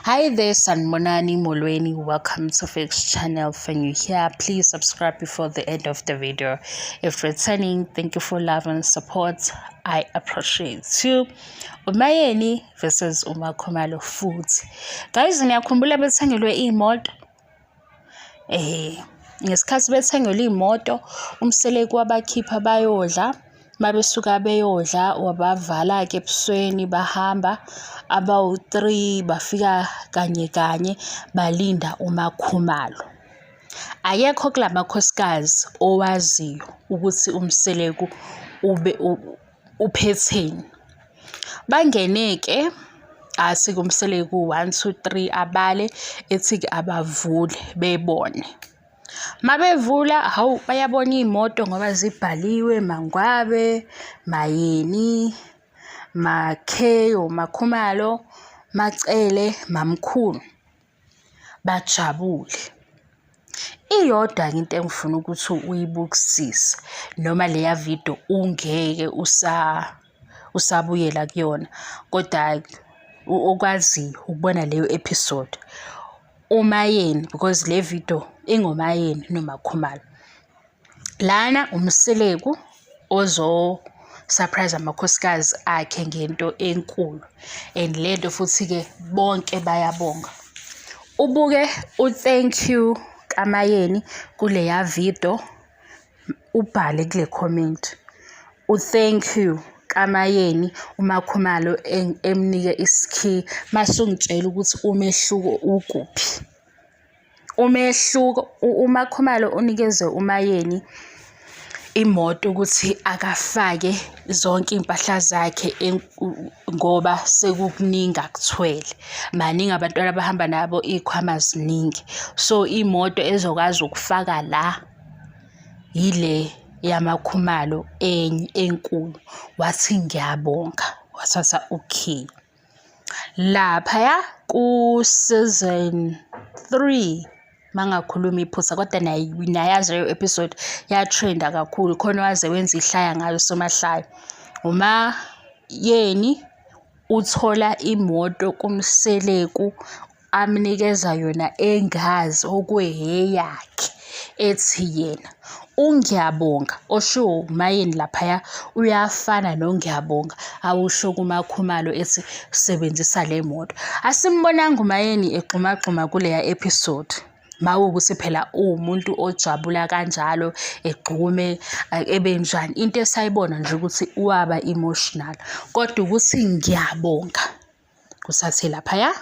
Hi there, Sanbonani Molweni. Welcome to Fix Channel. If you're new here, please subscribe before the end of the video. If returning, thank you for love and support. I appreciate you. UMayeni versus uMakhumalo futhi. Guys, niyakhumbula bethengelwe imoto? Ngesikhathi bethengelwe imoto, uMseleku wabakhipha bayodla. Mabesuka beyodla wabavala-ke ebusweni bahamba abawu-three bafika kanye kanye balinda uMakhumalo. Akekho kula makhosikazi owaziyo ukuthi uMseleku ube uphetheni. Bangene-ke athi-ke uMseleku one, two, three abale ethi-ke abavule bebone. Mabevula, hawu bayabona iy'moto ngoba zibhaliwe Mangwabe, Mayeni, Makhe or Makhumalo, Macele, Mamkhulu. Bajabule. Iyodwa-ke into engifuna ukuthi uyibukisise noma leya video ungeke usabuyela kuyona, koda okwaziyo ukubona leyo episode. UMayeni because le video ingoMayeni noMakhumalo. Lana uMseleku ozo surprise amakhosikazi akhe ngento enkulu and lento futhi-ke bonke bayabonga. Ubuke u-thank you kaMayeni kuleya video ubhale kule comment u-thank you kaMayeni uMakhumalo emnike isikhiye mase ungitshela ukuthi umehluko ukuphi. Umehluko uMakhumalo unikeze uMayeni imoto ukuthi akafake zonke iy'mpahla zakhe ngoba sekukuningi akuthwele. Baningi abantwana abahamba nabo, iy'khwama ziningi. So imoto ezokwazi ukufaka la yile yamaKhumalo enye enkulu. Wathi ngiyabonga, wathatha ukhiye. Laphaya ku-season 3 mangakhulumi iphutha kodwa nayazi leyo episode ya-trend-a kakhulu khona waze wenza ihlaya ngayo uSomahlaya. UMaYeni uthola imoto kuMseleku amnikeza yona engazi okweyakhe ethi yena uNgiyabonga oshiwo uMayeni laphaya uyafana noNgiyabonga awusho kuMakhumalo ethi sebenzisa le moto. Asimbonanga uMayeni egxumagxuma kuleya episode. Mawukuthi phela uwumuntu ojabula kanjalo egxume ebenjani into esayibona nje ukuthi waba emotional kodwa ukuthi ngiyabonga kusathe laphaya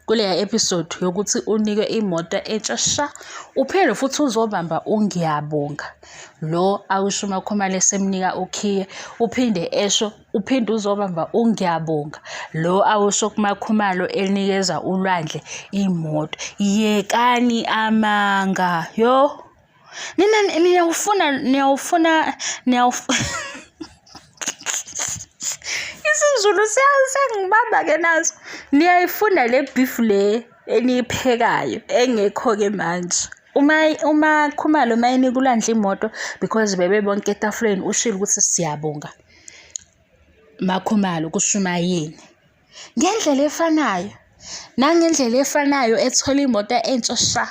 kuleya episode yokuthi unikwe imoto entsha sha uphinde futhi uzobamba ungiyabonga lo awusho uMakhumalo esemnika ukhiye uphinde esho uphinde uzobamba ungiyabonga lo awusho kuMakhumalo enikeza uLwandle imoto yekani amanga yo Nina niyawufuna niyawufuna niyawufuna isiZulu siyangibamba-ke naso. Niyayifuna le beef le eniyiphekayo engekho-ke manje. Uma uMaKhumalo uma enika uLwandle imoto because bebebonke etafuleni ushilo ukuthi siyabonga MaKhumalo kusho uMaYeni. Ngendlela efanayo nangendlela efanayo ethola imoto entsha sha.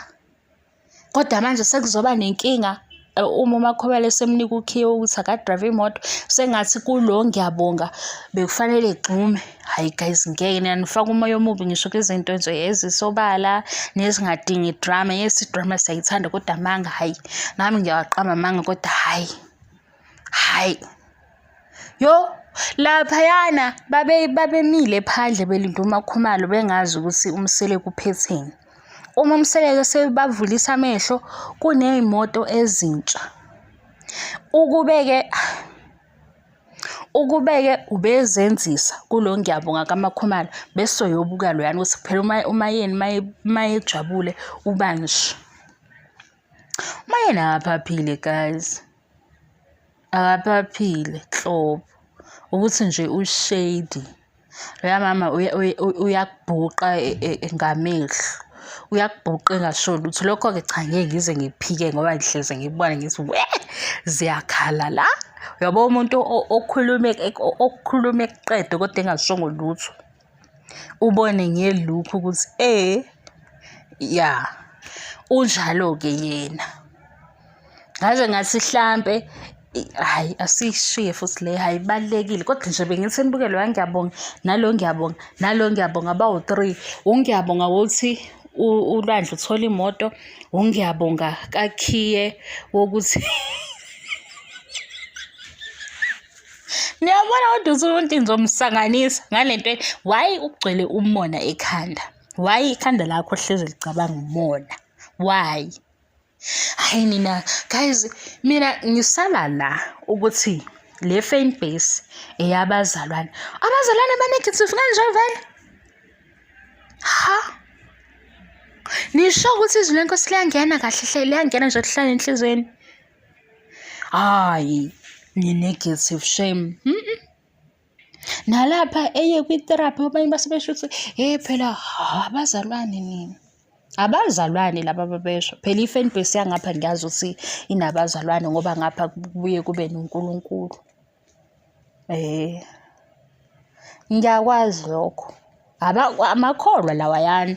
Kodwa manje sekuzoba nenkinga uma uMakhumalo esemnika ukhiye wokuthi akadrayive imoto, sengathi kulo ngiyabonga bekufanele egxume. Hhayi guys, ngeke nina nifaka umoya omubi ngisho kwizinto nje ezisobala nezingadingi idrama. Yes, idrama siyayithanda kodwa amanga hhayi, nami ngiyawaqamba amanga kodwa hhayi, hhayi. Yo, laphayana babemile phandle belinde uMakhumalo bengazi ukuthi uMseleku uphetheni. Uma uMseleku esebavulisa amehlo kuney'moto ezintsha. Ukube-ke ukube-ke ubezenzisa kulo ngiyabonga kaMakhumalo bese uyobuka loyana ukuthi phela uMayeni mayejabule uba nje. UMayeni akaphaphile guys. Akaphaphile nhlobo ukuthi nje u-shady. Loya mama uyakubhuqa ngamehlo, uyakubhuqa engasho lutho. Lokho-ke cha ngeke ngize ngiphike ngoba ngihleze ngikubona ngithi we ziyakhala la. Uyabo umuntu okhuluma okukhuluma ekuqede kodwa engashongo lutho. Ubone nge-look ukuthi eh ya unjalo-ke yena. Ngaze ngathi hlampe hhayi asiyishiye futhi le hhayi ibalulekile kodwa nje bengithi nibuke loya ngiyabonga nalo ngiyabonga nalo ngiyabonga bawu-three. Ungiyabonga wokuthi uLwandle uthola imoto, ungiyabonga kakhiye wokuthi Niyabona kodwa ukuthi umuntu ngizomsanganisa ngale nto why ugcwele umona ekhanda? Why ikhanda lakho hleze licabanga umona? Why? Hayi nina guys, mina ngisala la ukuthi le fan base eyabazalwane. Abazalwane ba-negative kanje vele? Ha? Nisho ukuthi izwi lenkosi liyangena kahle hle liyangena nje lihlale enhliziyweni. Hayi, ni-negative shame. Nalapha eye kwi-therapy abanye base besho ukuthi hey phela abazalwane nina. Abazalwane laba ababesho. Phela i-fan base yangapha ngiyazi ukuthi inabazalwane ngoba ngapha kubuye kube noNkulunkulu. Ngiyakwazi lokho. Amakholwa lawayana.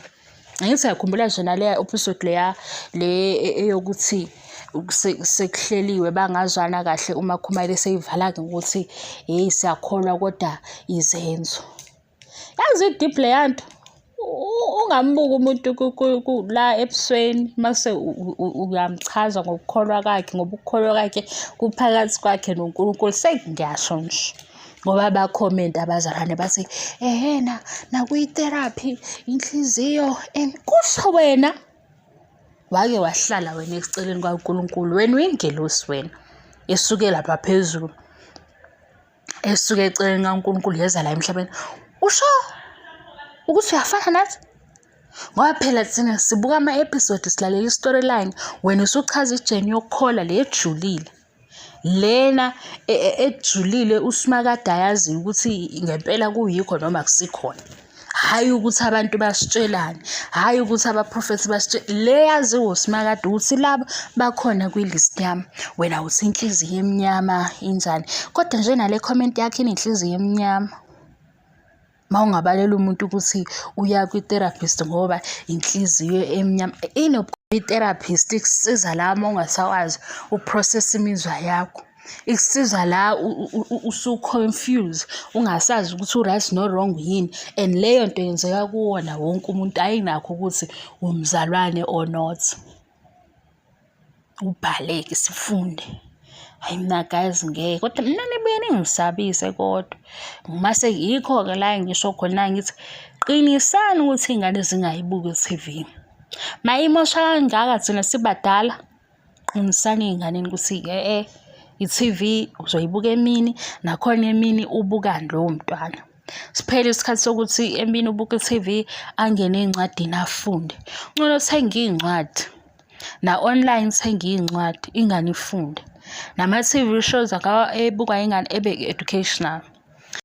Angithi uyakhumbula nje naleya episode leya le eyokuthi sekuhleliwe bangazwana kahle uMaKhumalo eseyivala-ke ngokuthi hheyi siyakholwa kodwa izenzo. Yazi i-deep leya nto. Ungambuki umuntu la ebusweni mase uyamchaza ngokukholwa kwakhe ngoba ukukholwa kwakhe kuphakathi kwakhe noNkulunkulu. Sengiyasho nje ngoba bakhomenta abazalwane bathi ehena nakwi-therapy inhliziyo and kusho wena wake wahlala wena eceleni kwaNkulunkulu wena uyingelosi wena esuke lapha phezulu. Esuke eceleni kaNkulunkulu yeza la emhlabeni. Usho ukuthi uyafana nathi? Ngoba phela thina sibuka ama-episode silalela i-storyline, wena usuchaza ijeni yokukholwa le ejulile. Lena e, e, ejulile uSimakade ayaziyo ukuthi ngempela kuyikho noma akusikhona. Hhayi ukuthi abantu basitshelani, hhayi ukuthi abaprofethi basitshela, le yaziwa uSimakade ukuthi laba bakhona kwi-list yami. Wena uthi inhliziyo emnyama injani, kodwa nje nale comment yakho inenhliziyo emnyama. Uma ungabalela umuntu ukuthi uya kwi-therapist ngoba inhliziyo emnyama, i-therapist ikusiza la uma ungasakwazi uku-process-a imizwa yakho. Ikusiza la usu-confused ungasazi ukuthi u-right no-wrong yini and leyo nto yenzeka kuwona wonke umuntu ayinakho ukuthi umzalwane or not. Ubhale-ke sifunde. Hhayi mina guys ngeke kodwa mina nibuye ningisabise kodwa. Mase yikho-ke la engisho khona ngithi qinisani ukuthi iy'ngane zingayibuki i-T_V. Mayimosha kangaka thina sibadala. Qinisani ey'nganeni ukuthi e-e i-T_V uzoyibuka emini nakhona emini ubukani lowo mntwana. Siphele isikhathi sokuthi emini ubuka i-T_V angene ey'ncwadini afunde. Ngcono uthenge iy'ncwadi na-online uthenge iy'ncwadi ingane ifunde. Nama-T_V shows ebukwa ingane ebe educational.